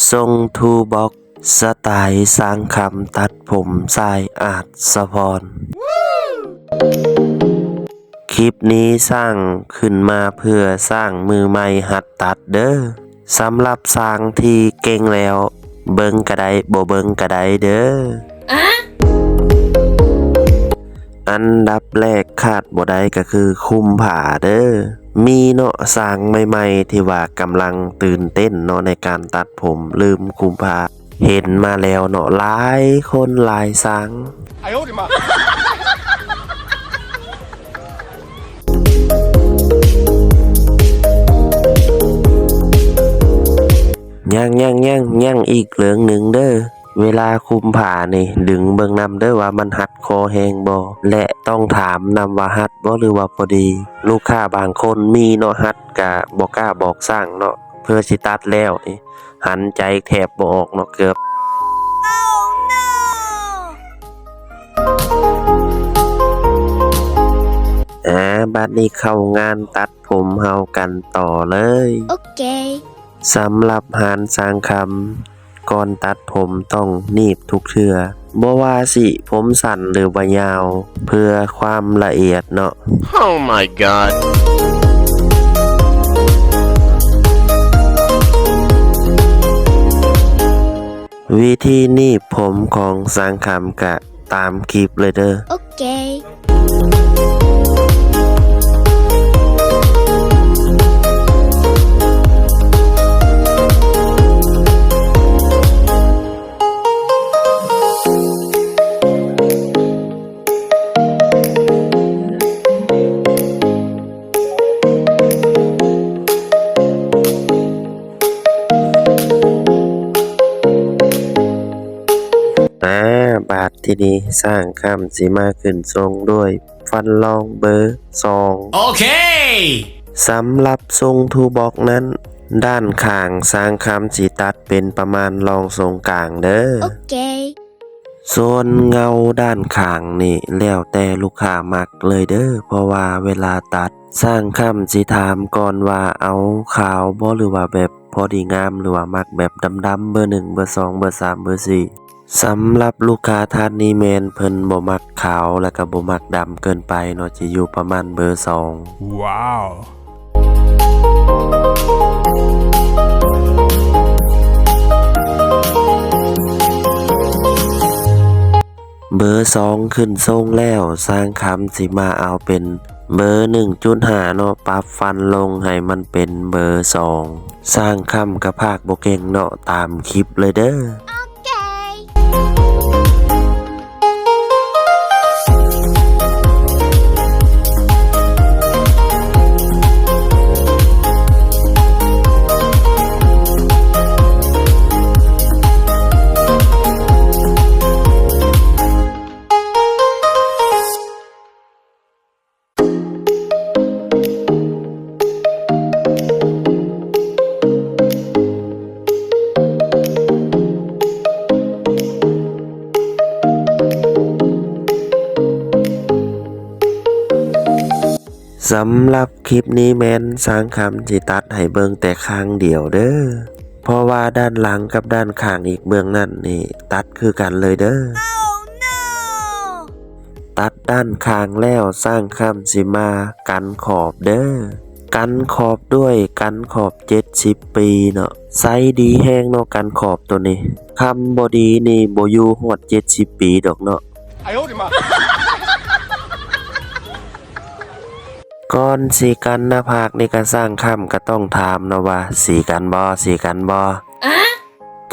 ຊົງທູບັອກ ສະໄຕຊ່າງຄຳຕັດຜົມຊາຍອາດສະພອນ. ຄລິບນີ້ສ້າງຂຶ້ນມາເພື່ອຊ່າງມືໃໝ່ຫັດຕັດເດີ້. ສຳລັບຊ່າງທີ່ເກັ່ງແລ້ວ ເບິ່ງກະໄດ້ ບໍ່ເບິ່ງກະໄດ້ເດີ້. ອັນດັບແລກຂາດບໍ່ໄດ້ກະຄືຄຸມຜ້າເດີ້. ມີເນາະ ຊ່າງໃໝ່ໆທີ່ວ່າກຳລັງຕື່ນເຕັ້ນເນາະໃນການຕັດຜົມ ລືມຄຸມຜ້າ. ເຫັນມາແລ້ວເນາະ ຫຼາຍຄົນຫຼາຍຊ່າງ. ຍັງ ຍັງ ຍັງ ຍັງອີກເລື່ອງໜຶ່ງເດີ້. ເວລາຄຸມຜ້ານີ້ ດຶງເບິ່ງນຳເດີ້ວ່າມັນຮັດຄໍແຮງບໍ່ ແລະ ຕ້ອງຖາມນຳວ່າຮັດບໍ່ ຫຼືວ່າພໍດີ. ລູກຄ້າບາງຄົນມີເນາະ ຮັດກະບໍ່ກ້າບອກຊ່າງເນາະ ເພື່ອຊິຕັດແລ້ວນີ້ ຫັນໃຈແທບບໍ່ອອກເນາະ ເກືອບ. ອາ ບາດນີ້ເຂົ້າງານຕັດຜົມເຮົາກັນຕໍ່ເລີຍ. ໂອເຄ. ສຳລັບຮ້ານຊ່າງຄຳ ກ່ອນຕັດຜົມຕ້ອງໜີບທຸກເທື່ອ ບໍ່ວ່າຊິຜົມສັ້ນ ຫຼືວ່າຍາວ ເພື່ອຄວາມລະອຽດເນາະ. Oh my god. ວິທີໜີບຜົມຂອງຊ່າງຄຳກະຕາມຄລິບເລີຍເດີ້. ໂອເຄ. ອາ ບາດທີນີ້ຊ່າງຄຳຊິມາຂຶ້ນຊົງດ້ວຍ ຟັນລອງເບີສອງ. ໂອເຄ. ສຳລັບຊົງທູບັອກນັ້ນ ດ້ານຂ້າງຊ່າງຄຳຊິຕັດເປັນປະມານລອງຊົງກາງເດີ້. ໂອເຄ. ສ່ວນເງົາດ້ານຂ້າງນີ້ແລ້ວແຕ່ລູກຄ້າມັກເລີຍເດີ້ ເພາະວ່າເວລາຕັດ ຊ່າງຄຳຊິຖາມກ່ອນວ່າເອົາຂາວບໍ່ ຫຼືວ່າແບບພໍດີງາມ ຫຼືວ່າມັກແບບດຳໆ ເບີໜຶ່ງ ເບີສອງ ເບີສາມ ເບີສີ່. ສຳລັບລູກຄ້າທ່ານນີ້ແມ່ນເພິ່ນບໍ່ມັກຂາວ ແລະກະບໍ່ມັກດຳເກີນໄປເນາະ ຈະຢູ່ປະມານເບີສອງ. ວ້າວ. ເບີສອງຂຶ້ນຊົງແລ້ວ ຊ່າງຄຳຊິມາເອົາເປັນເບີໜຶ່ງຈຸດຫ້າເນາະ ປັບຟັນລົງໃຫ້ມັນເປັນເບີສອງ. ຊ່າງຄຳກະພາກບໍ່ເກັ່ງເນາະ ຕາມຄລິບເລີຍເດີ້. ໂອເຄ. ສຳລັບຄລິບນີ້ແມ່ນຊ່າງຄຳຊິຕັດໃຫ້ເບິ່ງແຕ່ຂ້າງດຽວເດີ້ ເພາະວ່າດ້ານຫຼັງກັບດ້ານຂ້າງອີກເບື້ອງນັ້ນນີ້ຕັດຄືກັນເລີຍເດີ້. ຕັດດ້ານຂ້າງແລ້ວ ຊ່າງຄຳຊິມາກັນຂອບເດີ້. ກັນຂອບດ້ວຍກັນຂອບເຈັດສິບປີເນາະ. ໃຊ້ດີແຮງເນາະ ກັນຂອບໂຕນີ້. ຄຳບໍ່ດີນີ້ບໍ່ຢູ່ຮອດເຈັດສິບປີດອກເນາະ. ກ່ອນຊິກັນໜ້າຜາກນີ້ກະຊ່າງຄຳກະຕ້ອງຖາມເນາະວ່າ ສີກັນບໍ່? ສີກັນບໍ່?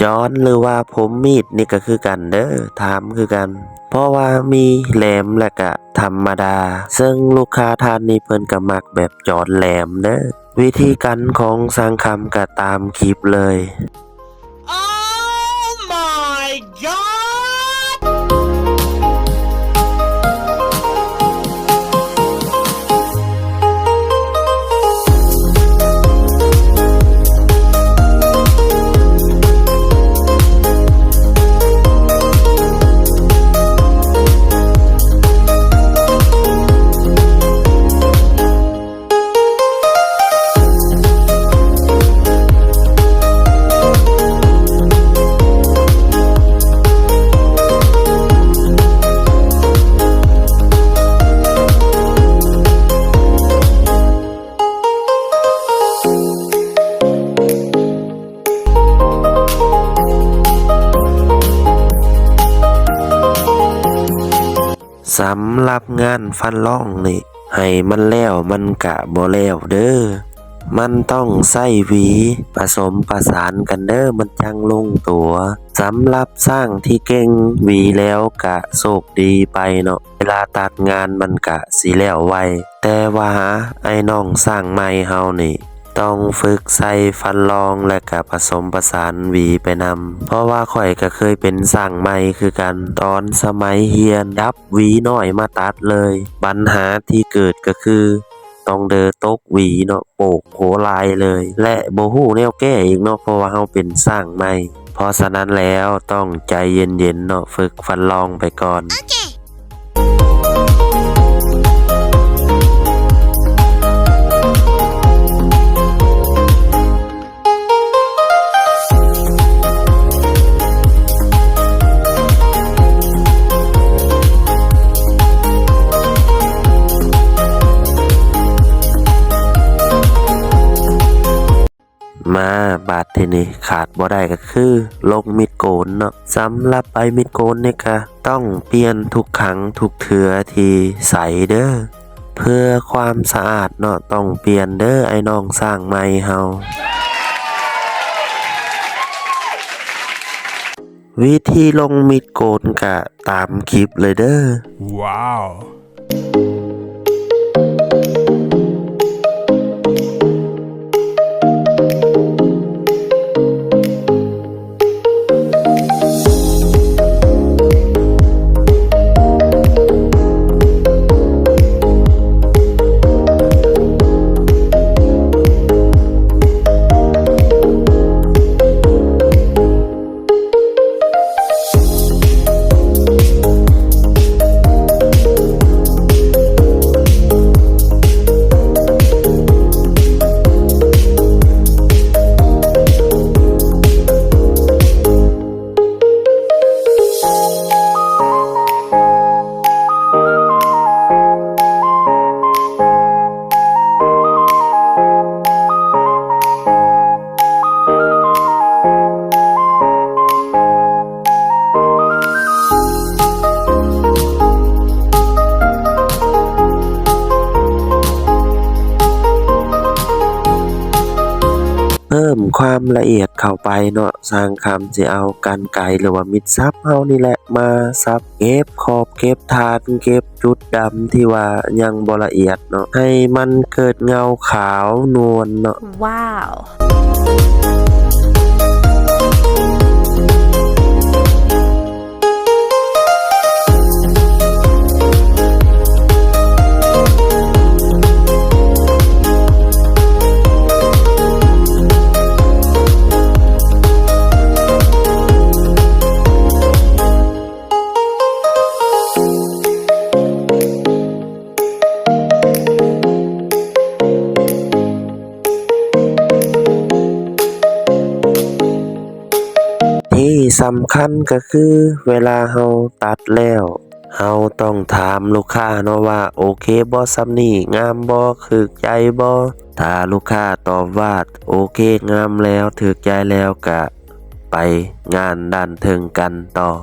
ຈອນ ຫຼືວ່າຜົມມີດນີ້ກະຄືກັນເດີ້ ຖາມຄືກັນ ເພາະວ່າມີແຫຼມ ແລະກະທຳມະດາ ເຊິ່ງລູກຄ້າທ່ານນີ້ເພິ່ນກະມັກແບບຈອນແຫຼມເດີ້. ວິທີກັນຂອງຊ່າງຄຳກະຕາມຄລິບເລີຍ. Oh my god! ສ ສຳລັບງານຟັນລອງນີ້ ໃຫ້ມັນແລ້ວມັນກະບໍ່ແລ້ວເດີ້. ມັນຕ້ອງໃຊ້ຫວີປະສົມປະສານກັນເດີ້ ມັນຈັ່ງລົງຕົວ. ສຳລັບຊ່າງທີ່ເກັ່ງຫວີແລ້ວກະໂຊກດີໄປເນາະ, ເວລາຕັດງານມັນກະຊິແລ້ວໄວ. ແຕ່ວ່າອ້າຍນ້ອງຊ່າງໃໝ່ເຮົານີ້ ຕ້ອງຝຶກໃສ່ຟັນລອງ ແລະກະປະສົມປະສານຫວີໄປນຳ, ເພາະວ່າຂ້ອຍກະເຄີຍເປັນຊ່າງໃໝ່ຄືກັນ. ຕອນສະໄໝຮຽນ ດັບຫວີນ້ອຍມາຕັດເລີຍ. ບັນຫາທີ່ເກີດກະຄື ຕ້ອງເດີຕົກຫວີເນາະ, ໂປກໂຫຫຼາຍເລີຍ ແລະບໍ່ຮູ້ແນວແກ້ອີກເນາະ ເພາະວ່າເຮົາເປັນຊ່າງໃໝ່. ເພາະສະນັ້ນແລ້ວ ຕ້ອງໃຈເຢັນໆເນາະ, ຝຶກຟັນລອງໄປກ່ອນ. ມາ ບາດທີນີ້ຂາດບໍ່ໄດ້ກະຄືລົງມິດໂກນເນາະ. ສຳລັບໃບມິດໂກນນີ້ກະຕ້ອງປ່ຽນທຸກຄັ້ງທຸກເທື່ອທີ່ໃສ່ເດີ້ ເພື່ອຄວາມສະອາດເນາະ. ຕ້ອງປ່ຽນເດີ້ ອ້າຍນ້ອງຊ່າງໃໝ່ເຮົາ. ວິທີລົງມິດໂກນກະຕາມຄລິບເລີຍເດີ້. ວ້າວ. ເພີ່ມຄວາມລະອຽດເຂົ້າໄປເນາະ, ຊ່າງຄຳຊິເອົາກັນໄກ ຫຼືວ່າມິດສັບເຮົານີ້ແຫຼະ ມາສັບເກັບຂອບເກັບຖານ ເກັບຈຸດດຳທີ່ວ່າຍັງບໍ່ລະອຽດເນາະ ໃຫ້ມັນເກີດເງົາຂາວນວນເນາະ. ວ້າວ. ທີ່ສຳຄັນກະຄື ເວລາເຮົາຕັດແລ້ວ ເຮົາຕ້ອງຖາມລູກຄ້າເນາະວ່າ ໂອເຄບໍ່ ສ່ຳນີ້ງາມບໍ່ ຖືກໃຈບໍ່? ຖ້າລູກຄ້າຕອບວ່າ ໂອເຄ ງາມແລ້ວ ຖືກໃຈແລ້ວ ກະໄປງານດ້ານເທິງກັນຕໍ່.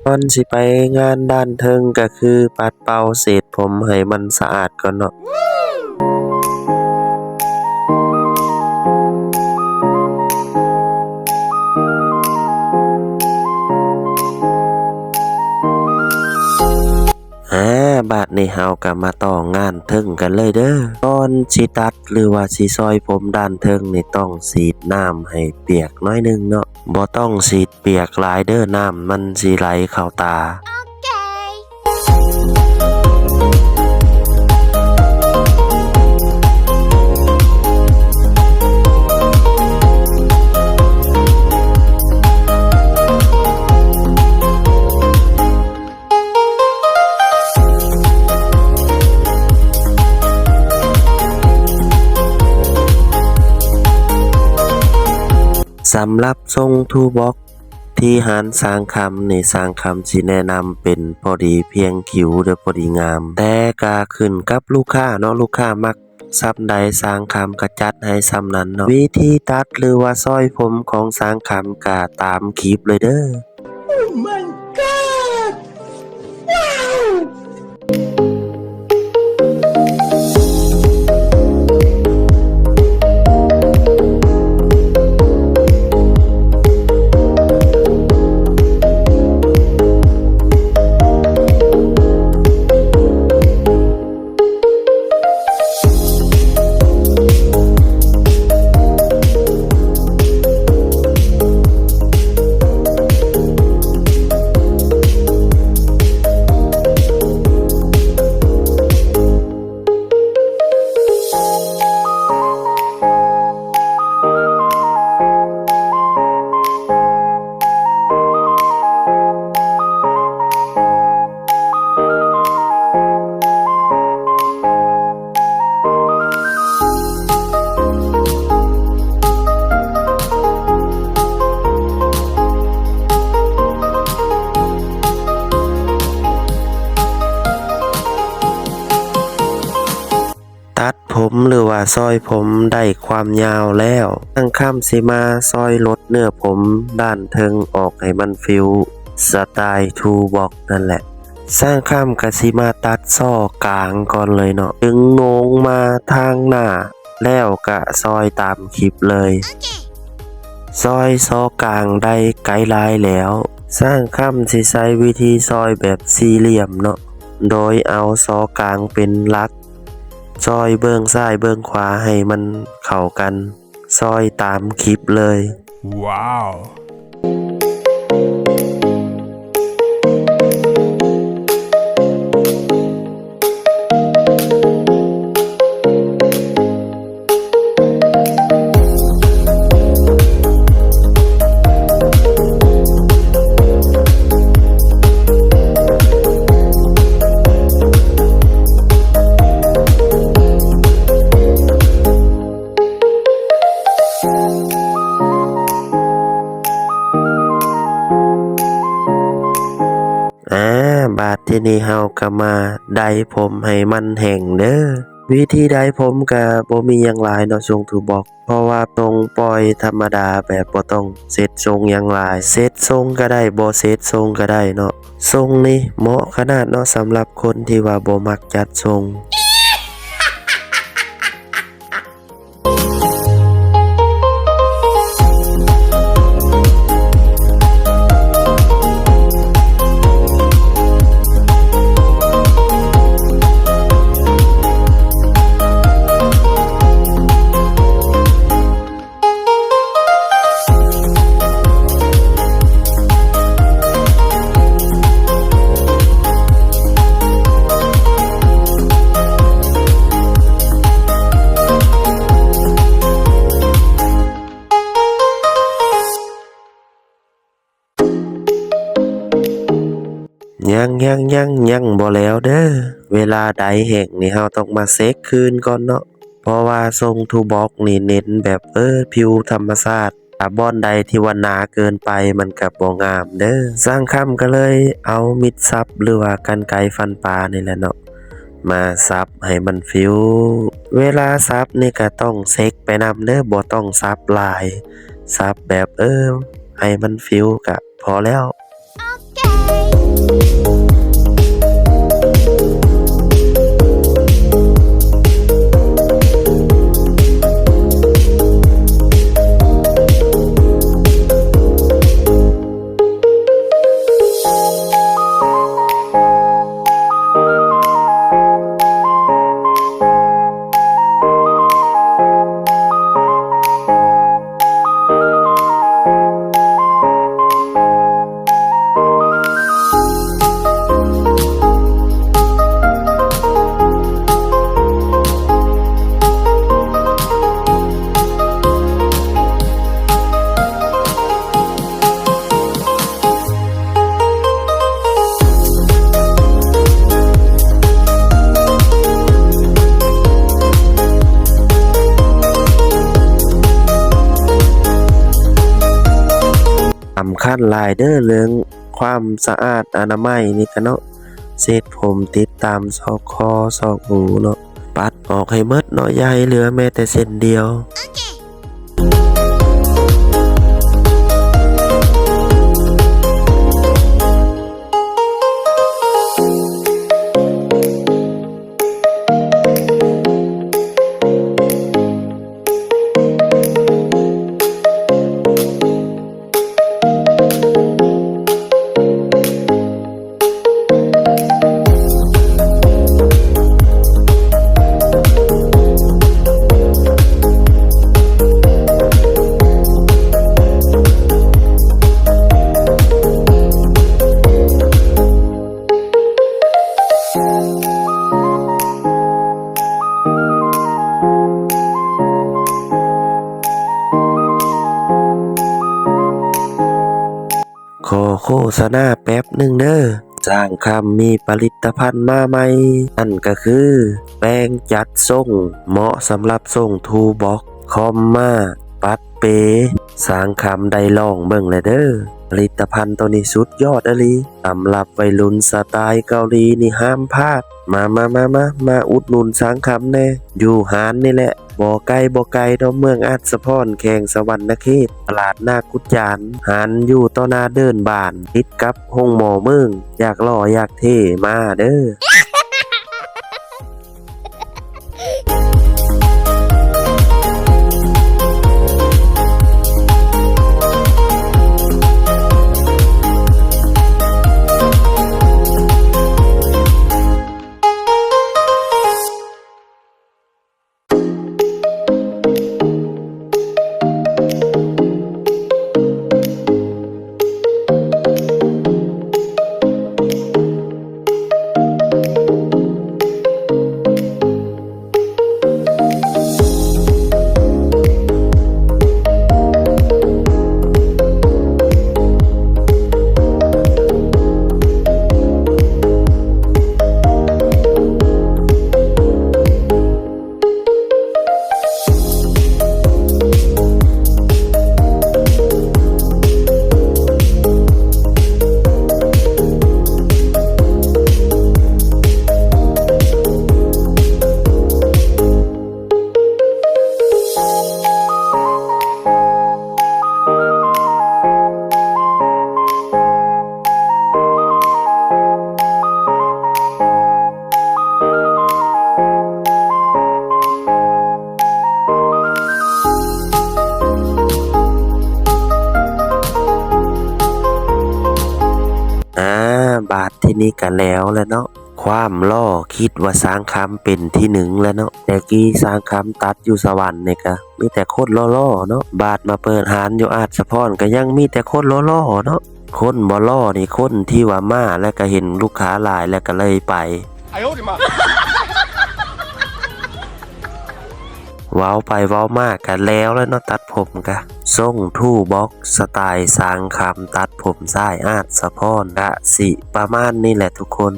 ກ່ອນຊິໄປງານດ້ານເທິງ ກະຄືປັດເປົ່າເສດ ຜົມໃຫ້ມັນສະອາດກ່ອນເນາະ. ອາ ບາດນີ້ເຮົາກະມາຕໍ່ງານເທິງກັນເລີຍເດີ້. ກ່ອນຊິຕັດ ຫຼືວ່າຊິຊອຍຜົມດ້ານເທິງນີ້ ຕ້ອງສີດນ້ຳໃຫ້ປຽກໜ້ອຍໜຶ່ງເນາະ. ບໍ່ຕ້ອງສີດປຽກຫຼາຍເດີ້ ນ້ຳມັນຊິໄຫຼເຂົ້າຕາ. ໂອເຄ. ສຳລັບຊົງທູບັອກທີ່ຮ້ານຊ່າງຄຳນີ້ ຊ່າງຄຳຊິແນະນຳເປັນພໍດີພຽງຄິ້ວ ຫຼື ພໍດີງາມ, ແຕ່ກະຂຶ້ນກັບລູກຄ້າເນາະ, ລູກຄ້າມັກສ່ຳໃດ ຊ່າງຄຳກະຈັດໃຫ້ສ່ຳນັ້ນເນາະ. ວິທີຕັດ ຫຼືວ່າຊອຍຜົມຂອງຊ່າງຄຳກະຕາມຄລິບເລີຍເດີ້. Oh my god! ຫຼືວ່າຊອຍຜົມໄດ້ຄວາມຍາວແລ້ວ, ຊ່າງຄຳຊິມາຊອຍລົດເນື້ອຜົມດ້ານເທິງອອກໃຫ້ມັນຟິວສະໄຕລ໌ທູບັອກນັ້ນແຫຼະ. ຊ່າງຄຳກະຊິມາຕັດຊໍກາງກ່ອນເລີຍເນາະ, ດຶງໂໜງມາທາງໜ້າ ແລ້ວກະຊອຍຕາມຄລິບເລີຍ. ຊອຍຊໍກາງໄດ້ໄກຫຼາຍແລ້ວ, ຊ່າງຄຳຊິໃຊ້ວິທີຊອຍແບບສີ່ຫຼ່ຽມເນາະ, ໂດຍເອົາຊໍກາງເປັນຫຼັກ, ຊອຍເບື້ອງຊ້າຍເບື້ອງຂວາໃຫ້ມັນເຂົ້າກັນ, ຊອຍຕາມຄລິບເລີຍ. ວ້າວ! ອາ ບາດທີນີ້ເຮົາກະມາໄດຜົມໃຫ້ມັນແຫ້ງເດີ. ວິທີໄດຜົມກະບໍ່ມີຫຍັງຫຼາຍເນາະ ຊົງທູບັອກ, ເພາະວ່າຊົງປ່ອຍທຳມະດາແບບບໍ່ຕ້ອງເຊັດຊົງຫຍັງຫຼາຍ, ເຊັດຊົງກະໄດ້ ບໍ່ເຊັດຊົງກະໄດ້ເນາະ. ຊົງນີ້ເໝາະຂະໜາດເນາະ ສຳລັບຄົນທີ່ວ່າບໍ່ມັກຈັດຊົງ. ຍັງ ຍັງ ຍັງ ຍັງບໍ່ແລ້ວເດີ. ເວລາໄດແຫ້ງນີ້ເຮົາຕ້ອງມາເຊັກຄືນກ່ອນເນາະ, ເພາະວ່າຊົງທູບັອກນີ້ເນັ້ນແບບ ເອີ ຜິວທຳມະຊາດ. ຖ້າບ່ອນໃດທີ່ວ່າໜາເກີນໄປມັນກະບໍ່ງາມເດີ. ຊ່າງຄຳກະເລີຍເອົາມິດສັບ ຫຼືວ່າກັນໄກຟັນປານີ້ແຫຼະເນາະ ມາສັບໃຫ້ມັນຟິວ. ເວລາສັບນີ້ກະຕ້ອງເຊັກໄປນຳເດີ, ບໍ່ຕ້ອງສັບຫຼາຍ, ສັບແບບ ເອີ ໃຫ້ມັນຟິວກະພໍແລ້ວ. ສຳຄັນຫຼາຍເດີ ເລື່ອງຄວາມສະອາດອະນາໄມນີ້ກະເນາະ, ເຊັດຜົມຕິດຕາມຊອກຄໍ ຊອກຫູເນາະ, ປັດອອກໃຫ້ໝົດເນາະ, ຢ່າໃຫ້ເຫຼືອແມ້ແຕ່ເສັ້ນດຽວ. ຂໍໂຄສະນາແປັບໜຶ່ງເດີ. ຊ່າງຄຳມີຜະລິດຕະພັນມາໃໝ່, ນັ້ນກະຄືແປງຈັດຊົງ, ເໝາະສຳລັບຊົງທູບັອກ, ຄອມມາ, ປັດ ເປ ສາງຄຳໄດ້ລອງເບິ່ງແລ້ວເດີ້ ຜະລິດຕະພັນໂຕນີ້ສຸດຍອດອີ່ຫຼີ ສຳລັບໄວລຸ້ນສະໄຕເກົາຫຼີນີ້ຫ້າມພາດ ມາ ມາ ມາ ມາ ມາອຸດໜູນສາງຄຳແດ່ ຢູ່ຮ້ານນີ້ແຫຼະ ບໍ່ໄກ ບໍ່ໄກດອກ ເມືອງອາດສະພອນ ແຂວງສະຫວັນນະເຂດ ຕະຫຼາດນາກຸດຈານ ຮ້ານຢູ່ຕໍ່ໜ້າເດີ່ນບ້ານ ຕິດກັບໂຮງໝໍເມືອງ ຢາກຫຼໍ່ຢາກເທ່ ມາເດີ້. ອາ ບາດທີນີ້ກະແລ້ວແລ້ວເນາະ ຄວາມຫຼໍ່ ຄິດວ່າສາງຄຳເປັນທີໜຶ່ງແລ້ວເນາະ ແຕ່ກີ້ສາງຄຳຕັດຢູ່ສະຫວັນນີ້ກະມີແຕ່ຄົນຫຼໍ່ໆເນາະ ບາດມາເປີດຮ້ານຢູ່ອາດສະພອນກະຍັງມີແຕ່ຄົນຫຼໍ່ໆເນາະ ຄົນບໍ່ຫຼໍ່ນີ້ ຄົນທີ່ວ່າມາແລ້ວກະເຫັນລູກຄ້າຫຼາຍແລ້ວກະເລີຍໄປ. ເວົ້າໄປເວົ້າມາກະແລ້ວແລ້ວເນາະ ຕັດຜົມກະ ຊົງທູບັອກ ສະໄຕສາງຄຳ ຕັດຜົມຊາຍອາດສະພອນ ກະຊິປະມານນີ້ແຫຼະທຸກຄົນ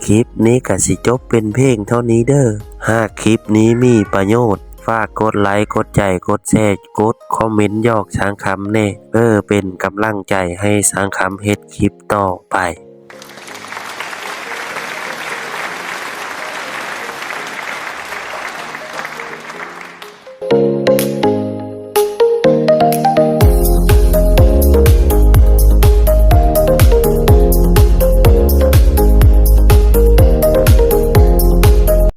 ຄລິບນີ້ກະຊິຈົບເປັນພຽງເທົ່ານີ້ເດີ້ ຫາກຄລິບນີ້ມີປະໂຫຍດ ຝາກກົດໄລ ກົດໃຈ ກົດແຊ ກົດຄອມເມັນຫຍອກສາງຄຳແດ່ ເພື່ອເປັນກຳລັງໃຈໃຫ້ສາງຄຳເຮັດຄລິບຕໍ່ໄປ.